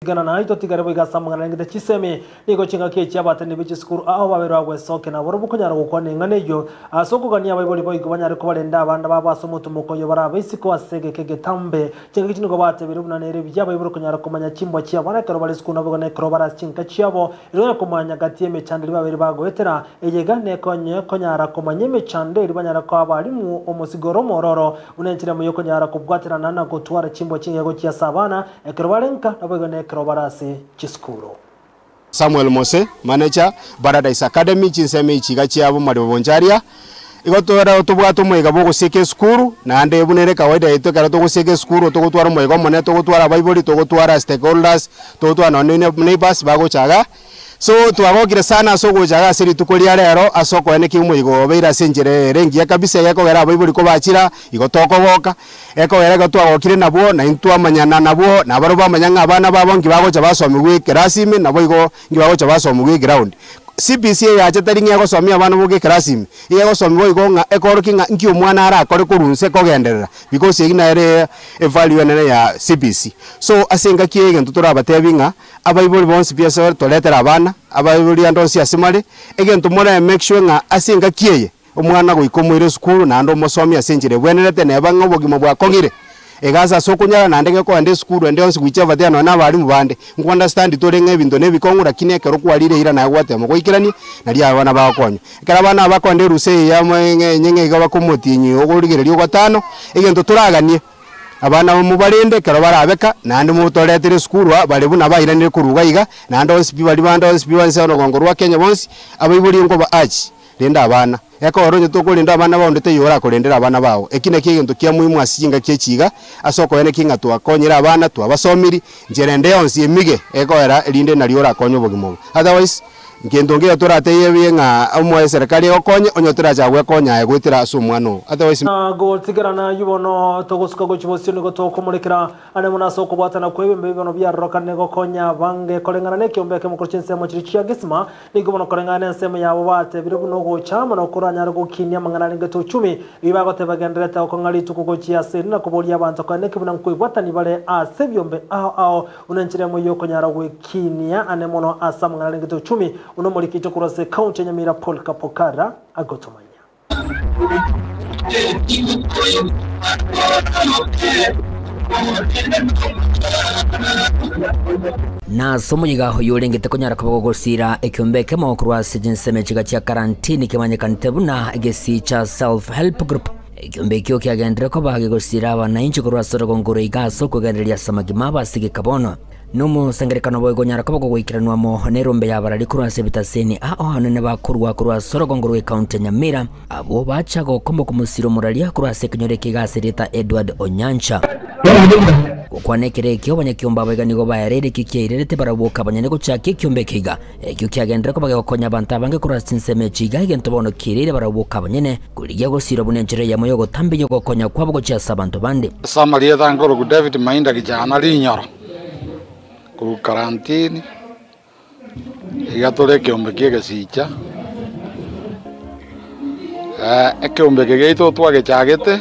Tigana naitwe tigare boigo ase amang'ana arengete chisemi. Nigo chingaki echi abateneneri be chisukuru ao babere bagwesokia nabarobwo konyara gokwana eng'ana eyio ase okogania abaibori boigo banyare kobarenda abana babo ase omotomoko oyo barabe isiko ase egeka egetambe. Chingaki echi nigo batebirie buna nere buya abaibori konyara komanya chimbwa chi'abana ekero bare isukuru naboigo nekero bare ase chinka chiabo erio banyare komanya gati y'emechando eria babere bagoetera. Eye iga nekonye konyara komanya emechando eria banyare koa abalimu omosigo ore omwororo buna enchera emo yokonyara kobwaterana na gotwara chimbwa chingiya gochia ase abana Ekero bare nka, naboigo nekero bare ase chisukuru. Samuel Mose, Manager, Paradise Academy, chinsemo echi iga chiabo Maribo Boncharia. Igo tore tobwate omoyega bwa ogosieka esukuru, naende buna ere kawaida yaito ekero togosieka esukuru togotwara omoyega omonene, togotwara abaibori, togotwara stakeholders, togotwara nonye na neighbours bagocha igaa. So twagokire sana ase ogocha iga ase rituko ria rero ase okoenekia omoigo obeire ase enchera ere engiya kabisa egekogera abaibori kobachira igo tokogoka, ekogera igo twagokire nabwo na intwe twamanyana nabwo na barobwo bamanya ng'a abana babo nki bagocha basomiwa ekerasi ime nabo igo nki bagocha basomiwa eground. CBC eyacha tari ng'a egosomia abana boka ekerasi ime, iga egosomia boigo ng'a ekorokia ng'a nki omwana arakore korwa inse kogenderera because eyio nere evalue enene ya CBC. So ase engaki eye egento torabatebi ng'a. Abaibori bonsi pi ase toretere abana, abaibori ande onsi ase more, egento more make sure ng'a ase engaki eye, omwana goika omoire esukuru naende omosomie ase enchera ebwenerete neba ng'a obogima bwakong'ire, egasi ase okonyara naende gekoenda esukuru ende yonsi goicha evatia nonye na abalimu bande, nko understand tore ng'a ebinto na ebikong'u lakini ekero kwarire eira naye gwatema goikerania, nario abana bagokonywa. Ekero abana aba bakoenda erusa eye ya ng'a iga bakomotienyi ogorigereria ogatano, egento toraganie. Abana aba mobarende ekero barabeka, naende motoretere esukuru aa, bare buna bairanire korwa iga iga, naende onsi pi baria bande onsi pi bonsi orogongo rwa Kenya bonsi, abaibori nkoba urge, renda abana. Ekero onye tokorenda abana bao onde taiyo orakorendere abana bao. Eki nakio egento kia muhimu ase chingaki echi iga, ase okoenekia ng'a twakonyire abana, twabasomiri, nchera ende yonsi emige ekoera erinde nario orakonye obogima obo. Otherwise. Nkento nkeyo toratebie ng'a omoe eserekari egokonye, onye otoracha gwekonya aye goetera ase omwana oo. Otherwise. Na gotigerana ayio bono, togosuka gochia bosio nigo tokomorekera ane mono ase okobwatana kw'ebiombe bibono biarorokane gokonya abange koreng'ana nekiombe ekemo korwa chinsemo chiria chia Gesima, nigo bono koreng'ana nensemo yabo batebire buna ogocha amo nokoranyare gokinia amang'ana arengete uchumi. Eyio bagoteba gendererete gokong'a rituko gochia ase eri na koboria abanto koeneki buna nkoibwatani bare ase ebiombe ao ao Buna enchera emo y'okonyara gwekinia ane mono ase amang'ana arengete uchumi, buna omoriki oito korwa ase ekaunti ya Nyamira Paul Kapokara agotomanya. Na ase omoyiga oyio orengete konyara koba gogosiira ekiombe ekemo korwa ase chinsemo echiga chia karantini kemanyekanete buna egesicha Self Help Group. Ekiombe ekio kiagenderire koba gegosiira abanainchi korwa ase orogongo ore iga ase okwegendereria ase amagima abo ase egeka bono. Nomosangererekano boigo onyara koba kogoikeranwa amo nerombe y'abarari korwa ase ebitaseni ao abanene bakorwa korwa ase orogongo rw'ecounty ya Nyamira, abwo bacha gokomoka omosira omoraria korwa ase ekenyoro eke iga ase erieta Edward Onyancha. Gokwana ekero ekio, abanyakiombe aba iga nigo baereire ekio kiairerete barabwo boka abanyene gochakia ekiombe eke iga. Ekio kiagenderera koba gegokonya abanto abange korwa ase chinsemo echi iga egento bono kiairire barabwo boka abanyene. Korigia gosira buna enchera eyemo y'ogotambia ogokonya kwabo gochia ase abanto bande. Ase amarieta nkorokwa David Mainda Kijana Rinyoro, korwa Karantini, iga tore ekeombe kia egesicha, ekeombe eke giaito twagechagete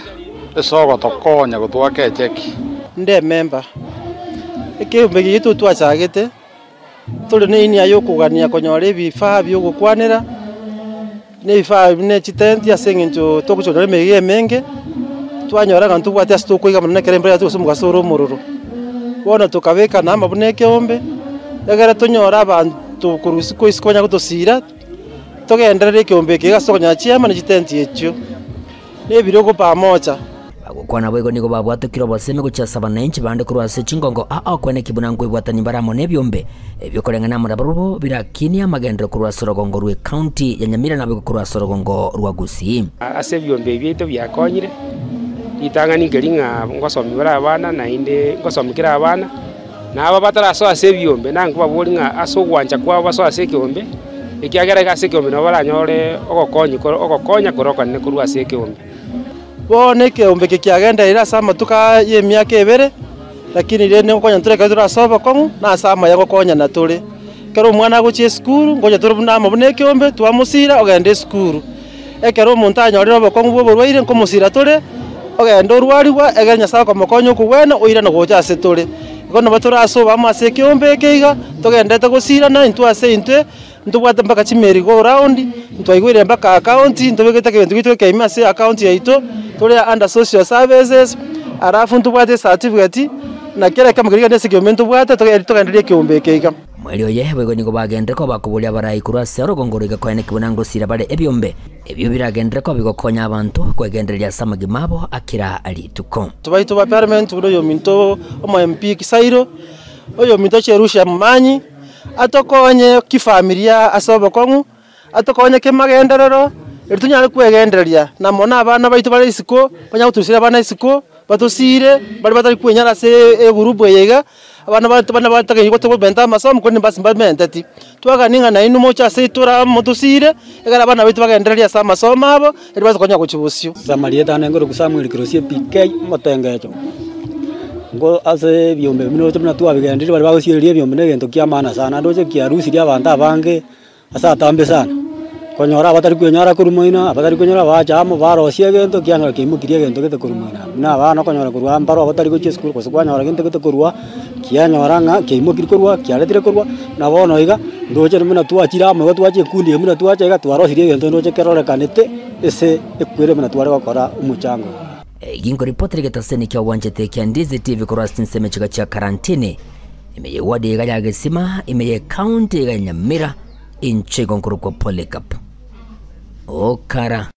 ase ogotokonya gotwaka echeki. Nde ememba, ekeombe eke giaito twachagete. Tore neinia y'okogania konyora ebifaa bi'ogokwanera, na ebifaa buna chitenti ase eng'encho togochia konyora emeyega emenge, twanyora ng'a ntobwati ase tokoiga mono ekero embura yatwa gose omogaso ore omororo. Bono tokabekana amo buna ekeombe, egere tonyore abanto korwa isiko isiko banyare gotosira, togenderere ekeombe eke iga ase okonyora chiema na chitenti echio, na ebirogo pamoja. Bagokwana boigo nigo babwatokire obosemi gochia ase abananchi bande korwa ase chingongo aa okweneki buna nkoibwatania bare amo nebiombe ebio koreng'ana amo nabarobwo birakinie amagenderero korwa ase orogongo rwe county ya Nyamira naboigo korwa ase orogongo rwa Gusii. Ase ebiombe ebi biaito biakonyire, ritang'ani nkeri ng'a ngosomi bare abana naende ngosomi kera abana, na aba batarasoa ase ebiombe nankobabori ng'a ase ogwancha kwabo basoe ase ekeombe, ekiagera iga ase ekeombe nabo baranyore ogokonyi ogokonya kore okonene korwa ase ekeombe. Bono ekeombe eke kiagenderire ase amatuko aya y'emiaka ebere, lakini rende ngokonya tore ekero tore ase obokong'u na ase amaya ngokonyana tore. Ekero omwana agochia esukuru, ngocha tore buna amo buna ekeombe, twamosira ogenda esukuru. Ekero omonto anyorire obokong'u bwa oborwaire nkomosira tore, ogenda orwarigwa, egere Nyasaye okomokonya okobwena oirane gocha ase tore. Igo nabo torasobe amo ase ekeombe eke iga, togenderete gosirana intwe ase intwe, ntobwate mpaka chimerry go round, ntwaigwere mpaka account, ntobegete egento gito ekeime ase account yaito, tore under social services, alafu ntobwate ecertificate, na kera ekemo keria kende ase ekeombe ntobwate toge togendererie ekeombe eke iga. Mweri oye boigo nigo bagenderere koba bakoboria abarai korwa ase orogongo roiga koeneki buna ngosira bare ebiombe ebio biragenderere koba bigokonya abanto kwegendereria ase amagima abo a kera rituko. Baito ba parliament buna oyominto omo MP Kisairo, oyominto Cherusha Momanyi, atokonye kifamilia ase obokong'u, atokonye kemagenderero, eri tonyare kwegendereria, na mono abana baito bare isiko, banyare goturuseria abana isiko, batosire, baria batari kwenyara ase egurupu eye iga, abana baito buna batagei gotobenta amasomo korende basi mbamenteti. Twagania ng'a nainwe moche ase tore amo tosire, ekero abana baito bagendereria ase amasomo abo, eri bache konya gochia bosio. Ase amarieta ane nkorokwa Samuel Kirosie PK omotengecho, nko ase ebiombe buna buna twabigendeire baria bagosiereria ebiombe na egento kia maana sana, naende oche kiarusirie abanto abange. Ase atambe sana, konyora abatari kwenyara korwa moino, abatari kwenyara bacha amo barosia egento kianyora kiaimokirie egento gete korwa moino abwo. Buna abana okonyora korwa aa mbaro abatari gochia esukuru gose kwanyora gento gete korwa kianyora ng'a kiaimokirie korwa kiaretire korwa, buna bono iga, ndoche buna twachire amo iga twacha ekundi eye buna twacha iga twarosirie egento ndoche kerorekanete ase ekwere buna tware gokora omochango oyo. Ginkoripotera egetaseni kia obwanchete kia Ndizi TV korwa ase chinsemo chiga chia Karantini. Ime y'ewadi iga ya Gesima, ime y'ecounty iga ya Nyamira, inche igo nkorokwa Polycarp Okara.